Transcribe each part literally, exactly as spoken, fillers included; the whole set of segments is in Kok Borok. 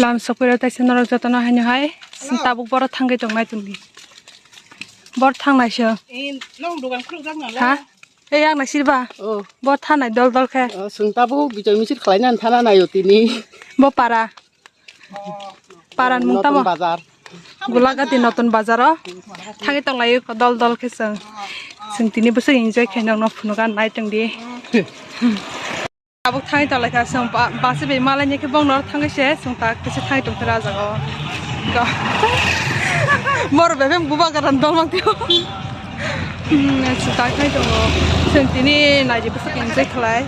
Ang sokphaio taisa norok jotono haino hai. Tabuk boro thangwi tongnai tongdi. Bor thangnai se. Eh, nong dogan khulukjak nang le? Ha? Ei, ang naisirba. Oh. Bo thanai dol dol khe. Oh, chwng tabuk bijoy misil khlaina thana naio tini. Bo para. Para ni mung tamo? Notun bazar. Gulagati notun bazar o. Thangwi tonglaio dol dol khe chwng. Chwng tini bwswk enjoy khe nokno phunugo nai tongdi. Tabuk thangwi tonglaikha chwng ba-, bus bai malaini khe bongno thangwi se chwng tak kisa thangwi tongkha o jaga o. Ga-, mor bebem bubagra dol mang tio. Hmm, chwng tak thangwi tongo. Chwng tini naidi bwswk enjoy khlai.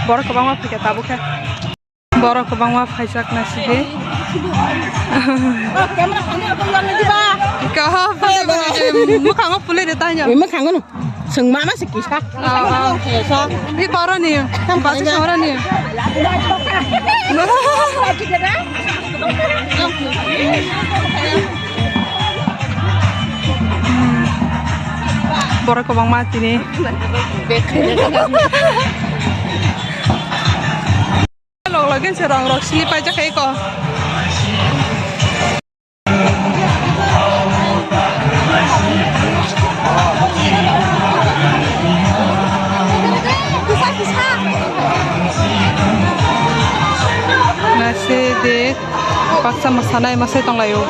Borok kwbangma phaikha tabuk khe. Borok kwbangma phaijak naisidi. Kaham, bwkhango pulai de tanya. Bwkhango no. Chwng mama se kisa. Ah, ah. Kisa. Ni para ni. Basi sora ni. Hmm. Borok kwbangma tini. Log login se rong rok sili paijak kha eko. Nasi de baksa masanai masai tonglaio.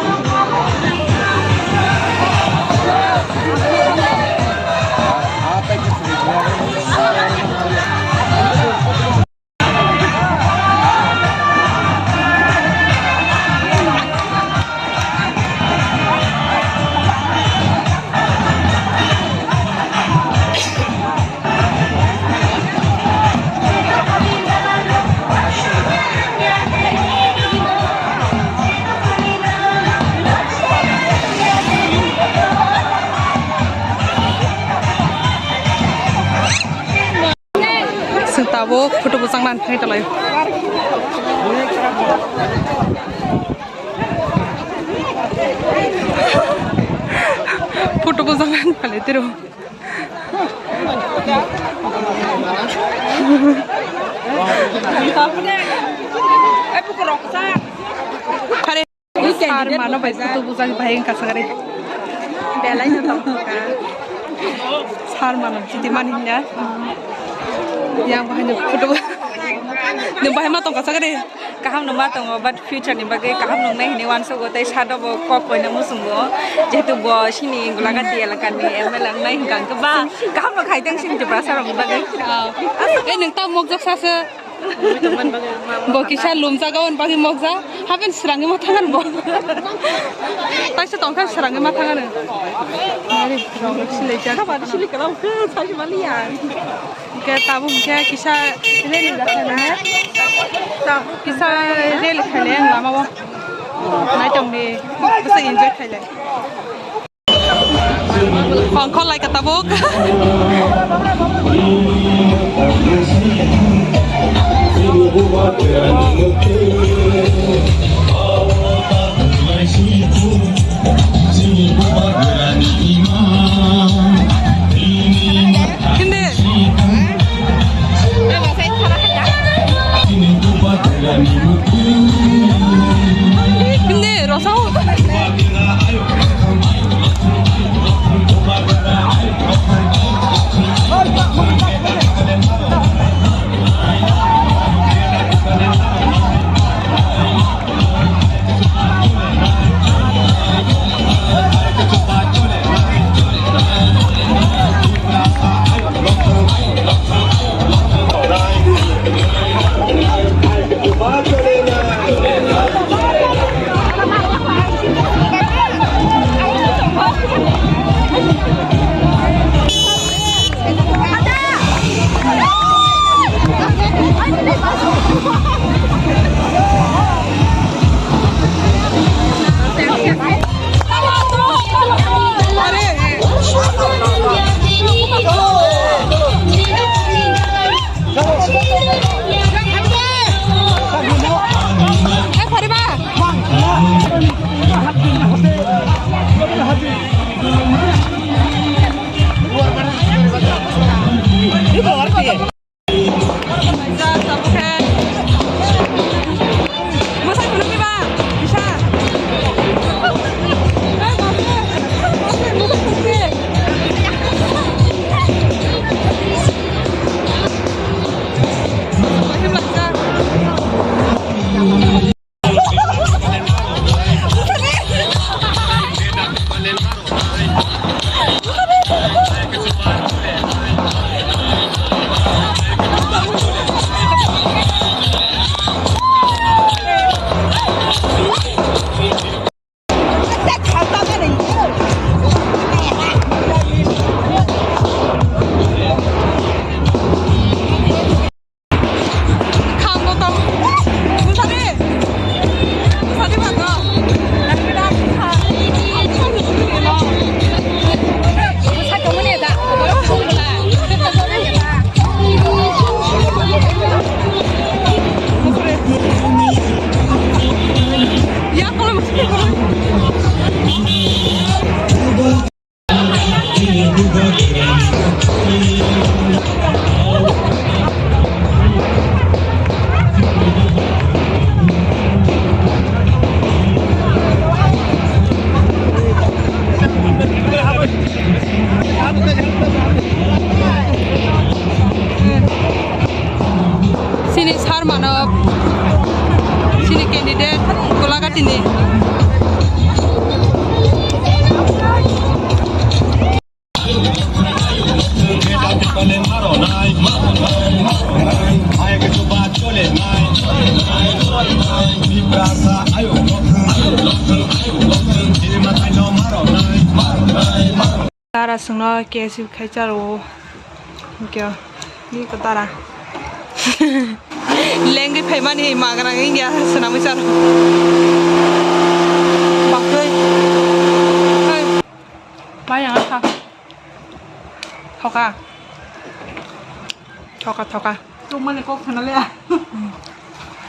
Chwng tabuk photo bwchang nani thangwi tonglaio. Photo bwchang nani phalwi tiro. Sar mano bai photo bujak bai wngkha sagari. Belai no tongkha. Sar mano chiti mani hinya. Yang bahai no photo bu-, nung bahai ma tongkha sagari. Kaham no ma tongo, but future ni bagwi kaham nung nai hini uansugo tei sado bo kok koina muchungo. Jehetu bo sini Gulagati elaka ni M L A wngnai hwnkha hwnkhe ba kaham no khai tong sini Tiprasa rok ni bagwi. Eh, nung ta mokjak sa se. Bo kisa lumjago, on bagwi mokjak. Haben srangwi ma thangan bo. Taisa tongkha srangwi ma thangan. Ari, rong silai jak. Khabar sili kalam khe sai mali ya. Hingke tabuk hingke kisa rally jakha nai. Kisa rally khainai ang lama o. Nai tongdi. Bwswk enjoy khailai. Ongkhor lai ka tabuk. Hindi. Hindi, rosao. Aswkno K F C khai charo. Kya? Ni ko tara. Lengri phaimani magrang ingya swnamwi charo. Bakoi. Hai. Bayang kha. Thoka. Thoka, thoka. Chukmani kok khana le.